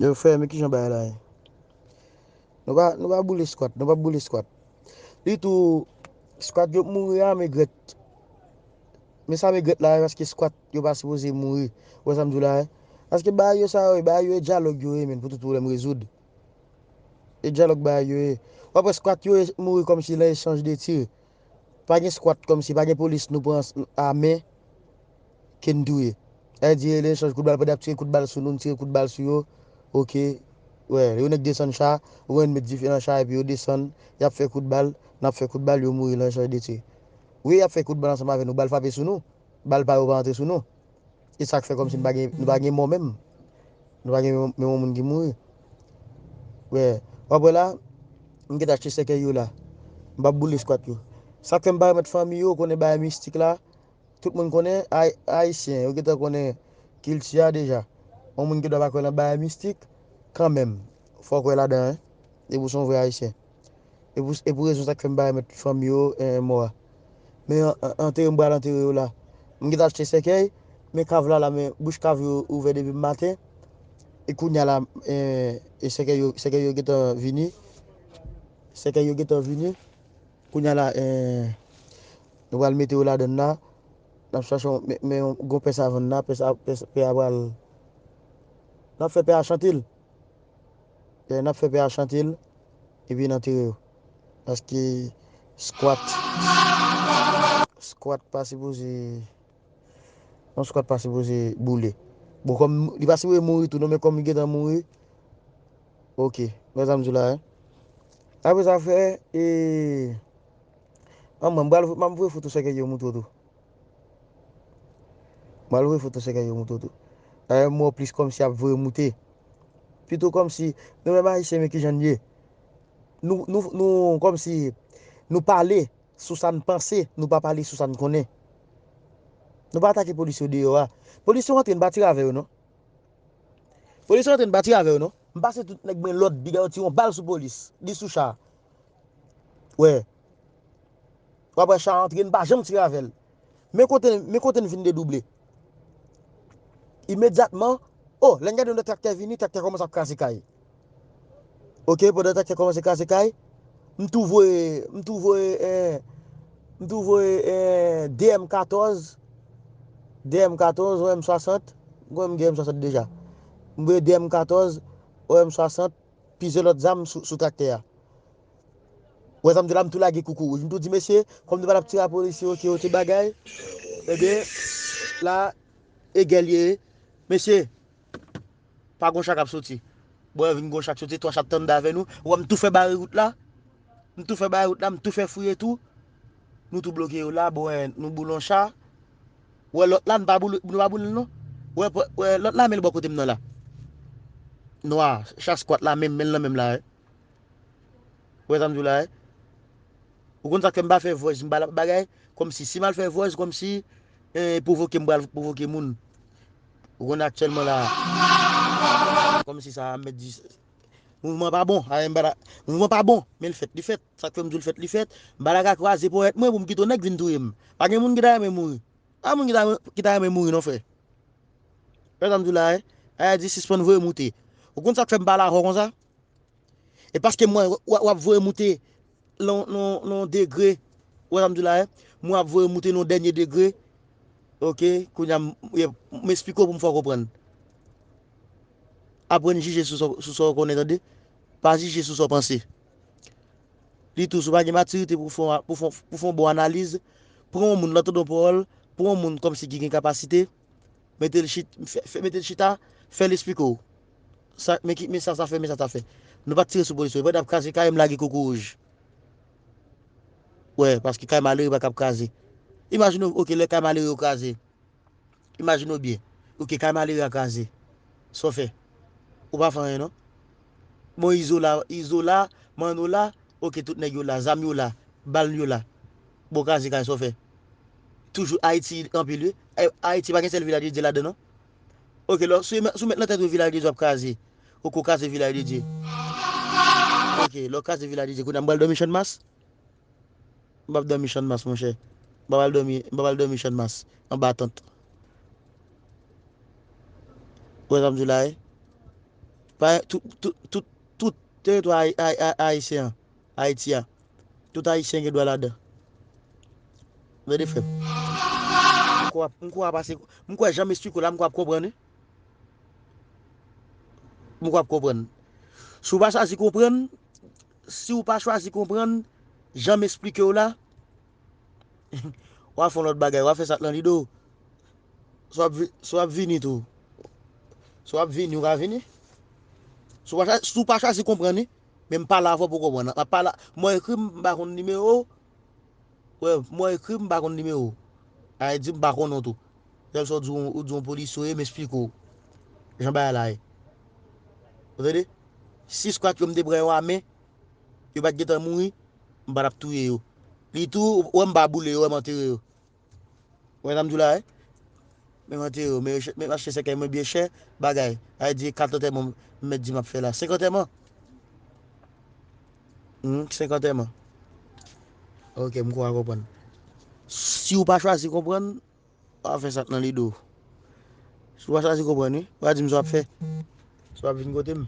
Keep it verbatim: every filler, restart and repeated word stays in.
Yo, frè, men kijan bagay la ye? Nou pa, nou pa boule squat, nou pa boule squat. Li tou, squat yo mouri a, men grèt. Men sa men grèt la, paske squat yo pa sipoze mouri. Ou wè sa m di w la, hein? Paske bagay yo sa yo, bagay yo e dyalòg yo ye, men pou tout pwoblèm rezoud. E dyalòg bagay yo ye. W ap wè squat yo e mouri kòmsi nan echanj de tir. Pa gen squat kòmsi, pa gen polis nou pran a men ke n touye. Sa vle di, nan echanj kout bal, pandan y ap tire kout bal sou nou, n tire kout bal sou yo. Oke. Wè, yo nèk desann cha, ou konn met dife nan cha, epi yo desann, y ap fè kout bal, n ap fè kout bal, yo mouri nan echanj de tir. Wi, y ap fè kout bal ansanm avè nou, bal frape sou nou, bal pa yo pa antre sou nou. E sa k fè kòmsi nou pa gen, nou pa gen mò menm. Nou pa gen menm, menm yon moun ki mouri. Wè, w ap wè la, m gentan achte sèkèy yo la. M p ap boule squat yo. Sa k fè m pa remèt fanmi yo, konnen bagay mistik la, tout moun konnen, Ay-, Ayisyen, yo gentan konnen kilti a deja. Yon moun ki dwa pa kwè nan bagay mistik, kanmenm, fò w kwè ladan, hein. E pou se yon vrè Ayisyen. E pou, e pou rezon sa k fè m pa remèt fanmi yo, eh, mò a. Men an-, an-, antere m pral antere yo la. M gentan achte sèkèy, men kav la la, men bouch kav yo ouvè depi maten. E kounye a la, eh, e sèkèy yo, sèkèy yo gentan vini. Sèkèy yo gentan vini. Kounye a la, eh, nou pral mete yo ladann la. N ap chache yon, men, men yon gwo pè savann la, pè sa, pè, pè a pral, n ap fè pè a chante l. E n ap fè pè a chante l, epi n antere yo. Paske squat, squat pa sipoze, yon squat pa sipoze boule. Bon, kòm li pa sipoze mouri tou, non, men kòm li gentan mouri, oke. Wè sa m di w la, hein? Apre sa, frè, e, an mwen, m pral, m ap voye foto sèkèy yo montre w tou. M al voye foto sèkèy yo montre w tou. Dayè, m wè w plis kòmsi ap voye moute. Pito kòmsi, nou menm Ayisyen, men kijan n ye. Nou, nou, nou, kòmsi, nou pale sou sa n panse, nou pa pale sou sa n konnen. Nou pa atake polis yo deyò a. Polis yo antre, n pa tire avè yo, non. Polis yo antre, n pa tire avè yo, non. M pase tout nèg mwen lòd, piga yo tire yon bal sou polis. Li sou cha. Wè. W ap wè cha antre, n pa janm tire avè l. Men kote, men kote n vin dedouble. Imedyatman, o, lè n gade yon lòt traktè vini, traktè kòmanse ap kraze kay. Oke, pandan traktè kòmanse kraze kay, m tou voye, m tou voye, eh, m tou voye, eh, D M katòz, D M katòz, yon M swasant, m konnen m gen M swasant deja. M voye D M katòz, yon M swasant, plizyè lòt zam sou, sou traktè a. Wè sa m di la, m tou lage koukou wouj. M tou di, mesye, kòm nou pa t ap tire a polisye, oke, oke, bagay. Ebyen, la, e gè l ye. Mesye, pa gon cha k ap soti. Bon, vin gon cha k soti, twa cha t anndan avè nou. Wè, m tou fè bare wout la. M tou fè bare wout la, m tou fè fouye tou. Nou tou bloke yo la, bon, eh, nou boule yon cha. Wè, lòt la, nou pa boule, nou pa boule l, non. Wè, wè, lòt la, men l bò kote m nan la. Nwa, cha squat la, menm, men l nan men m la, eh. Ou wè sa m di w la, eh? Ou konn sa k fè m pa fè voice, m pa la bagay, kòmsi si m al fè voice, kòmsi, eh, pwovoke m pral pwovoke moun. Ou konn aktyèlman la, kòmsi sa a mèt di, mouvman pa bon, a, m pa la, mouvman pa bon, men l fèt, li fèt, sa k fè m di w l fèt, li fèt, m pa la ka kwaze ponyèt mwen pou m kite yon nèg vin touye m. Pa gen moun ki ta renmen mouri. Pa moun ki ta, ki ta renmen mouri non, frè. Ou wè sa m di w la, eh? A di sispann voye moute. Ou konn sa k fè m pale avè w konsa? E paske mwen, w, w ap voye moute nan, nan, nan degre. Ou wè sa m di la, eh? Mwen ap voye moute nan dènye degre. Oke, kounye a, m, m esplike w pou m fè w konprann. Aprann jije sou sa, sou sa w konnen, tande. Pa jije sou sa w panse. Li tou, si w pa gen matirite pou fè, pou fè, pou fè yon bon analiz, pran yon moun, lè w tande yon pawòl, pran yon moun kòmsi ki gen kapasite, mete l chit-, fè, fè, mete l chita, fè l esplike w. Sa, men ki, men sa, sa fè, men sa, sa fè. Nou pa t tire sou polis yo. Pandan y ap kraze kay, m lage koukou wouj. Wè, paske kay malere pa kab kraze. Imajine w, oke, lè kay malere yo kraze. Imajine w byen. Oke, kay malere a kraze. Sa w fè? Ou pa fè anyen, non. Bon, Izo la, Izo la, Manno la, oke, tout nèg yo la, zam yo la, bal yo la. Bon, kraze kay, sa w fè? Toujou Ayiti anpil, wi. Ay-, Ayiti pa gen sèl Vilaj de Dye ladan, non. Oke, lò, si w met, si w met nan tèt ou Vilaj de Dye ap kraze, ou ko kraze Vilaj de Dye. Oke, lè w kraze Vilaj de Dye, kounye a m pral dòmi Channmas. M p ap dòmi Channmas, monchè. M p ap al dòmi, m p ap al dòmi Channmas, anba tant. Ou wè sa m di w la, wi? Pa, tout, tout, tout, tout teritwa ay- ay- ay- ayisyen an, Ayiti a, tout ayisyen gen dwa ladan. Tande, frè m. M kwè, m kwè w ap pase, m kwè jan m esplike w la, m kwè w ap konprann, wi. M kwè w ap konprann. Si w pa chwazi konprann, si w pa chwazi konprann, jan m esplike w la, w a fè yon lòt bagay, w a fè sa k nan lide w. Si w ap vi- si w ap vini tou. Si w ap vini, w ka vini. Si w pa chwa- si w pa chwazi konprann, wi. Men m pale avè w pou w konprann. M ap pale, mwen ekri, m pa konn nimewo w. Wè, mwen ekri, m pa konn nimewo w. Sa vle di m pa konnen w tou. Sèl sa w di, w di yon polisye w ye, m esplike w jan bagay la ye. Ou tande? Si skwat yo m te pran yo a men, yo pa t gentan mouri, m pa t ap touye yo. Li tou, ou wè m pa boule yo, wè m antere yo. Ou wè sa m di w la, wi? Men m antere yo, men yo chè- men m achte sèkèy mwen byen chè, bagay. Sa vle di kat antèman m mèt di m ap fè la. Senk antèman. Hmm, senk antèman. Ok, m kwè w konprann. Si w pa chwazi konprann, w a fè sa k nan lide w. Si w pa chwazi konprann, wi, w a di m sa w ap fè. Si w ap vin kote m.